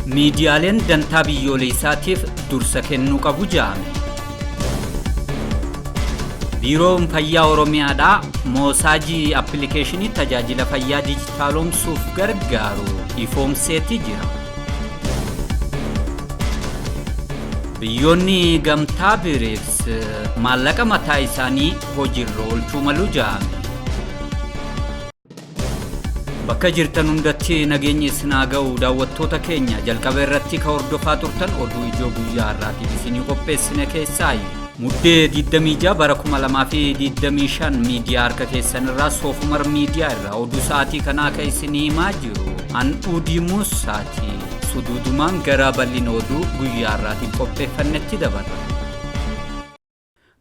Miidiyaaleen dantaa biyyoolessaatiif dursa kennuu qabu jedhame. Biiroon Fayyaa Oromiyaadhaa moosaajii appilikeeshinii tajaajila fayyaa dijitaalomsuuf gargaaru ifoomseeti jira. Biyyoonni gamtaa BRICS maallaqa mataa isaanii hojiirra oolchuu malu jedhame. Bakka jirtan hundatti nageenyi isin haa ga'u daawwattoota keenya jalqaba irratti ka hordofaa turtan oduu ijoo guyyaa har'aatiif isinii qopheessine keessaayi. Muddee 26 bara 2025 miidiyaa harka keessan irraa Soofumar miidiyaa irraa oduu sa'aatii kanaa ka isinii himaa jiru an Uudii Muusaati. Suduudumaan gara bal'ina oduu guyyaa har'aatiif qopheeffannetti dabarra.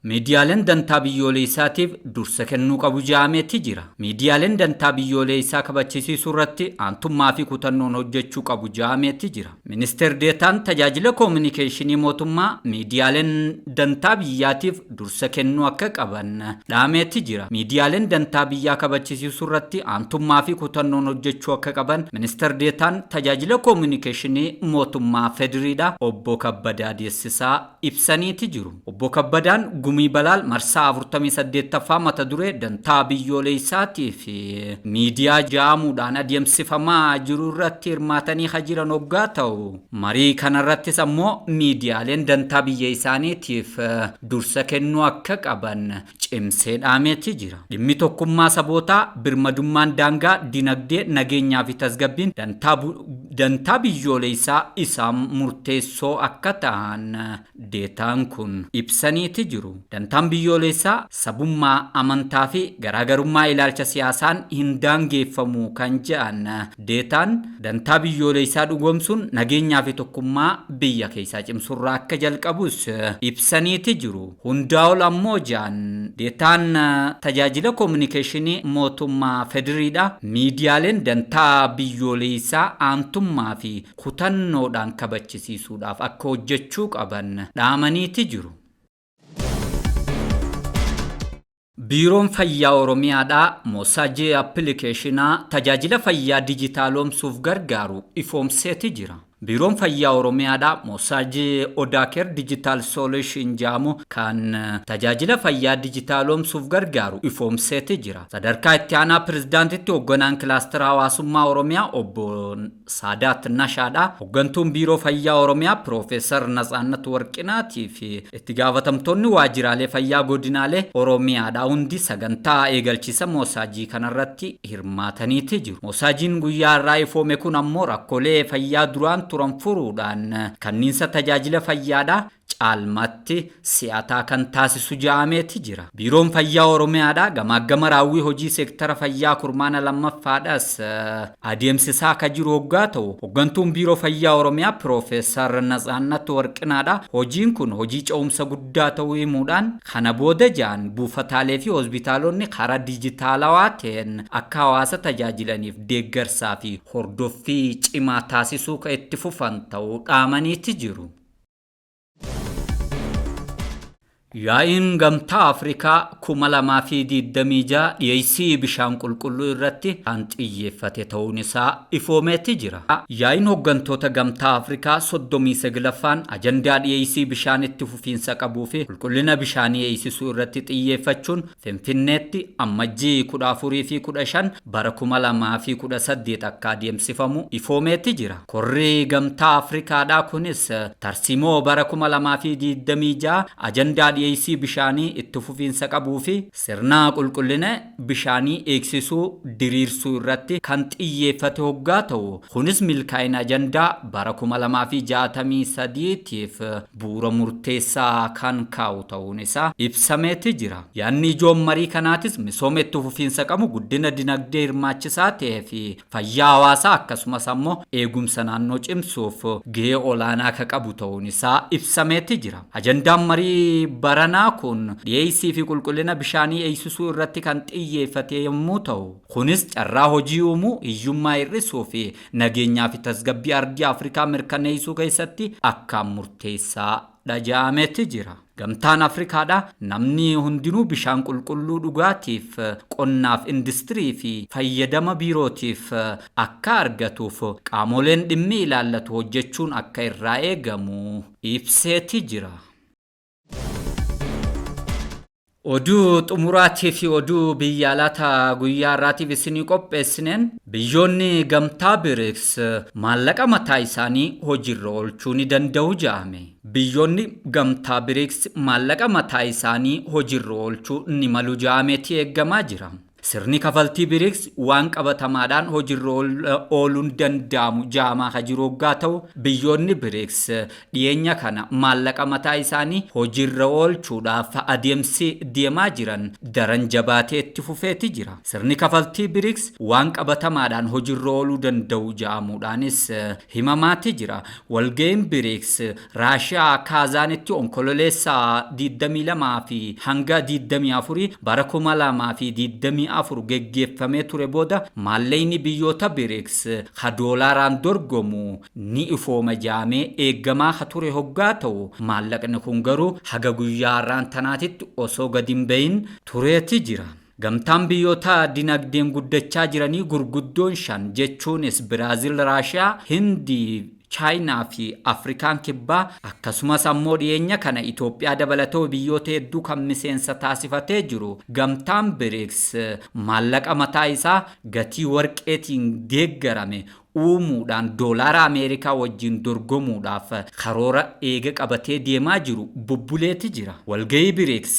Miidiyaaleen dantaa biyyoolessaatiif dursa kennuu qabu jedhameeti jira. Miidiyaaleen dantaa biyyoolessaa kabachisiisuu irratti aantummaa fi kutannoon hojjechuu qabu jedhameeti jira. Ministeer Deetaan tajaajila koominikeeshinii mootummaa miidiyaaleen dantaa biyyaatiif dursa kennuu akka qaban dhaameeti jira. Miidiyaaleen dantaa biyyaa kabachisiisuu irratti aantummaa fi kutannoon hojjechuu akka qaban Ministeer Deetaan tajaajila koominikeeshinii mootummaa Federiidha obbo Kabbadaa Deessisaa ibsaniiti jiru. Obbo Kabbadaan gumii balaal marsaa 48ffaa mata duree dantaa biyyoolessaatii fi miidiyaa ja'amuudhaan adeemsifamaa jiru irratti hirmaatanii ka jiran hoggaa ta'u marii kanarrattis ammoo miidiyaaleen dantaa biyya isaaniitiif dursa kennuu akka qaban cimsee dhaameeti jira. Dhimmi tokkummaa sabootaa birmadummaan daangaa dinagdee nageenyaa fi tasgabbiin dantaa biyyoolessaa isaan murteessoo akka ta'an deetaan kun ibsaniiti jiru. Dantaan biyyoolessaa sabummaa amantaa fi garaagarummaa ilaalcha siyaasaan hin daangeffamu kan jedhan deetaan dantaa biyyoolessaa dhugoomsuun nageenyaa fi tokkummaa biyya keessaa cimsurraa akka jalqabus ibsaniiti jiru. Hundaa ol ammoo jedhan deetaan tajaajila koominikeeshinii mootummaa federiidha. Miidiyaaleen dantaa biyyoolessaa aantummaa fi kutannoodhaan kabachisiisuudhaaf akka hojjechuu qaban dhaamaniiti jiru. Biiroon Fayyaa Oromiyaadhaa moosaajii appilikeeshinaa tajaajila fayyaa dijitaalomsuuf gargaaru ifoomseeti jira. Biiroon Fayyaa Oromiyaadhaa moosaajii Odaaker Digital Solution jedhamu kan tajaajila fayyaa dijitaalomsuuf gargaaru ifoomseeti jira. Sadarkaa itti aanaa pirezidaantitti hoogganaan kilaastera hawaasummaa Oromiyaa obbo Saadaat Nashaadha. Hooggantuun Biiroo Fayyaa Oromiyaa Piroofeesar Natsaannat Warqinaatii fi itti gaafatamtoonni waajjiraalee fayyaa godinaalee Oromiyaadha hundi sagantaa eegalchiisa moosaajii kanarratti hirmaataniiti jiru. Moosaajiin guyyaa irraa ifoome kun ammoo rakkoolee fayyaa duraan turan furuudhaan kanniinsa tajaajila fayyaadha caalmatti si'ataa kan taasisu ja'ameeti jira. Biiroon Fayyaa Oromiyaadha gamaagama raawwii hojii seektara fayyaa kurmaana lammaffaadhaas adeemsisaa akka jiru hoggaa ta'u hooggantuun Biiroo Fayyaa Oromiyaa Piroofeesar Natsaannat Warqinaadha. Hojiin kun hojii ce'umsa guddaa ta'uu himuudhaan kana booda ja'an buufataalee fi hospitaalonni karaa dijitaalawaa ta'een akka hawaasa tajaajilaniif deeggarsaa fi hordoffii cimaa taasisuu kan itti fufan ta'uu dhaamaniiti jiru. Yaa'iin gamtaa Afrikaa 2026 dhiyeessii bishaan qulqulluu irratti kan xiyyeeffate ta'uun isaa ifoomeeti jira. Yaa'iin hooggantoota gamtaa Afrikaa 39ffaan ajandaa dhiyeessii bishaan itti fufiinsa qabuu fi qulqullina bishaanii eegsisuu irratti xiyyeeffachuun Finfinneetti ammajjii 14 fi 15 bara 2018 akka adeemsifamu ifoomeeti jira. Korri gamtaa Afrikaadhaa kunis tarsiimoo bara 2026 ajandaa dhiyeessii bishaanii itti fufiinsa qabuu fi sirna qulqullina bishaanii eegsisuu diriirsuu irratti kan xiyyeeffate hoggaa ta'u kunis milkaa'ina ajandaa bara 2063tiif bu'uura murteessaa kan kaa'u ta'uun isaa ibsameeti jira. Yaadni ijoon marii kanaatis misooma itti fufiinsa qabu guddina dinagdee hirmaachisaa ta'ee fi fayyaa hawaasaa akkasumas ammoo eegumsa naannoo cimsuuf gahee olaanaa akka qabu ta'uun isaa ibsameeti jira. Ajandaan marii baranaa kun dhiyeessii fi qulqullina bishaanii eegsisuu irratti kan xiyyeeffate yommuu ta'u, kunis carraa hojii uumuu, hiyyummaa hir'isuu fi nageenyaa fi tasgabbii ardii Afrikaa mirkaneessuu keessatti akkaan murteessaa dha ja'ameeti jira. Gamtaan Afrikaadha namni hundinuu bishaan qulqulluu dhugaatiif, qonnaaf, industirii fi fayyadama biirootiif akka argatuuf qaamoleen dhimmi ilaallatu hojjechuun akka irraa eegamu ibseeti jira. Oduu xumuraatii fi oduu biyya alaataa guyyaa har'aatiif isinii qopheessineen, biyyoonni gamtaa BRICS maallaqa mataa isaanii hojiirra oolchuu ni danda'u jedhame. Biyyoonni gamtaa BRICS maallaqa mataa isaanii hojiirra oolchuu ni malu jedhameeti eeggamaa jira. Sirni kafaltii BRICS waan qabatamaadhaan hojiirra ooluun danda'amu jaamaa ka jiru hoggaa ta'u, biyyoonni BRICS dhiyeenya kana maallaqa mataa isaanii hojiirra oolchuudhaaf adeemsi deemaa jiran daran jabaatee itti fufeeti jira. Sirni kafaltii BRICS waan qabatamaadhaan hojiirra ooluu danda'u ja'amuudhaanis himamaati jira. Walga'iin BRICS Raashiyaa Kaazaanitti Onkololeessa 22 fi hanga 24 bara 2024 geggeeffamee ture booda, maallaqni biyyoota BRICS ka doolaaraan dorgomu ni ifooma jaamee eeggamaa ka ture hoggaa ta'u, maallaqni kun garuu haga guyyaa har'aan tanaatitti osoo gadi hin bahin tureeti jira. Gamtaan biyyoota dinagdeen guddachaa jiranii gurguddoon shan, jechuunis Biraazil, Raashiyaa, Hindii, Chaayinaa fi Afrikaan Kibbaa, akkasumas ammoo dhiyeenya kana Itoophiyaa dabalatoo biyyoota hedduu kan miseensa taasifatee jiru gamtaan BRICS, maallaqa mataa isaa gatii warqeetiin deeggarame uumuudhaan doolaara Ameerikaa wajjin dorgomuudhaaf karoora eega qabatee deemaa jiru bubbuleeti jira. Walgahii BRICS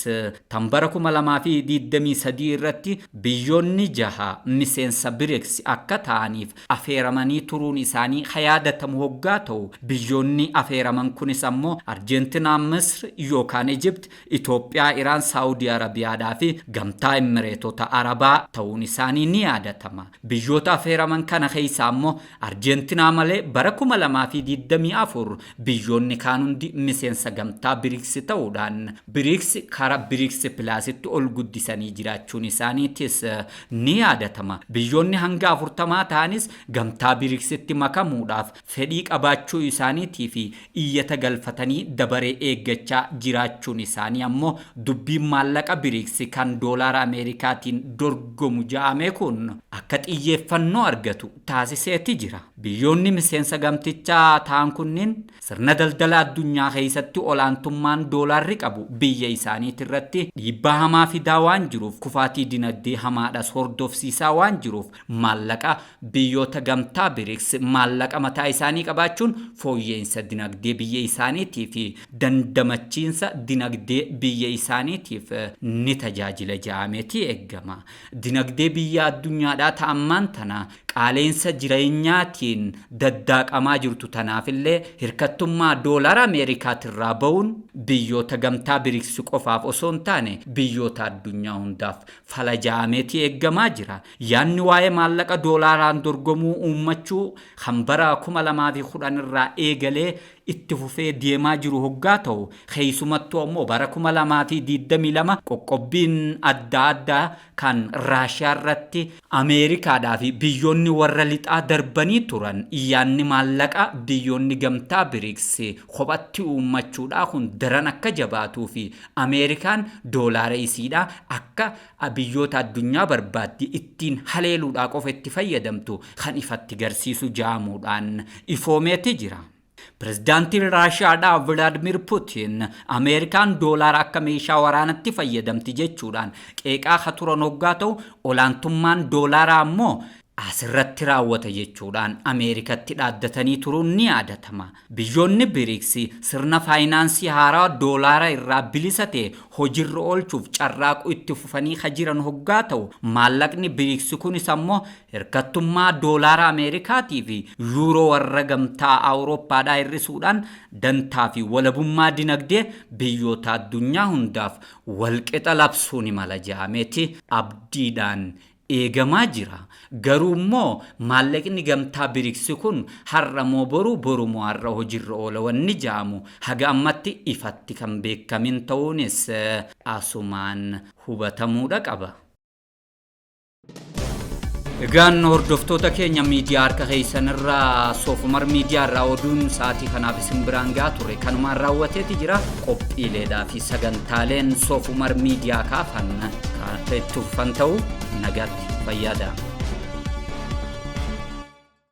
tan bara 2023 irratti biyyoonni jaha miseensa BRICS akka ta'aniif afeeramanii turuun isaanii yaadatamu hoggaa ta'u, biyyoonni afeeraman kunis ammoo Arjeentinaa, Misr yookaan Ijipt, Itoophiyaa, Iraan, Saawudii Arabiyaadhaa fi Gamtaa Imireetota Arabaa ta'uun isaanii ni yaadatama. Biyyoota afeeraman kana keessa ammoo Arjeentinaa malee bara 2024 biyyoonni kaan hundi miseensa gamtaa BRICS ta'uudhaan BRICS karaa BRICS Plusitti ol guddisanii jiraachuun isaaniitis ni yaadatama. Biyyoonni hanga 40 ta'anis gamtaa BRICSitti makamuudhaaf fedhii qabaachuu isaaniitii fi iyyata galfatanii dabaree eeggachaa jiraachuun isaanii ammoo dubbiin maallaqa BRICS kan doolaara Ameerikaatiin dorgomu ja'ame kun akka xiyyeeffannoo argatu taasiseeti jira. Biyyoonni miseensa gamtichaa ta'an kunniin sirna daldala addunyaa keessatti olaantummaan doolaarri qabu biyya isaaniitii irratti dhiibbaa hamaa fidaa waan jiruuf, kufaatii dinagdee hamaadhas hordofsiisaa waan jiruuf, maallaqa biyyoota gamtaa BRICS maallaqa mataa isaanii qabaachuun fooyya'insa dinagdee biyya isaaniitii fi dandamachiinsa dinagdee biyya isaaniitiif ni tajaajila ja'ameeti eeggama. Dinagdee biyya addunyaadhaa ta'ammaan tana qaaleensa jireenyaatiin daddaaqamaa jirtu tanaafillee hirkattummaa doolaara Ameerikaatirraa ba'uun biyyoota gamtaa BRICS qofaaf osoo hin taane biyyoota addunyaa hundaaf fala ja'ameeti eeggamaa jira. Yaanni waa'ee maallaqa doolaaraan dorgomuu uummachuu kan bara 2010 irraa eegalee itti fufee deemaa jiru hoggaa ta'u, keessumattuu ammoo bara 2022 qoqqobbiin adda addaa kan Raashiyaa irratti Ameerikaadhaa fi biyyoonni warra lixaa darbanii turan, yaanni maallaqa biyyoonni gamtaa BRICS kophatti uummachuudhaa kun daran akka jabaatuu fi Ameerikaan doolaara isiidhaa akka biyyoota addunyaa barbaaddi ittiin haleeluudhaa qofa itti fayyadamtu kan ifatti garsiisu jaamuudhaan ifoomeeti jira. Pirezidaantiin Raashiyaadhaa Vilaadimir Putin Ameerikaan doolaara akka meeshaa waraanatti fayyadamti jechuudhaan qeeqaa ka turan hoggaa ta'u, olaantummaan doolaaraa ammoo asirratti raawwata jechuudhaan Ameerikatti dhaaddatanii turuun ni yaadatama. Biyyoonni BRICS sirna faayinaansii haaraa doolaara irraa bilisa ta'e hojiirra oolchuuf carraaquu itti fufanii ka jiran hoggaa ta'u, maallaqni BRICS kunis ammoo hirkattummaa doolaara Ameerikaatii fi yuuroo warra gamtaa Awurooppaadhaa hir'isuudhaan dantaa fi walabummaa dinagdee biyyoota addunyaa hundaaf walqixa labsuu ni mala jedhameeti abdiidhaan eegamaa jira. Garuu immoo maallaqni gamtaa BRICS kun har'a moo boru, boru moo har'a hojiirra oola wanni jedhamu haga ammatti ifatti kan beekamin ta'uunis asumaan hubatamuudha qaba. Egaan hordoftoota keenya miidiyaa harka keessanirraa Soofumar miidiyaa irraa oduun sa'aatii kanaaf isin biraan gahaa ture kanumaan raawwateeti jira. Qophiileedhaa fi sagantaaleen Soofumar miidiyaa kaafan kan itti uffan ta'u nagaatti fayyadaa.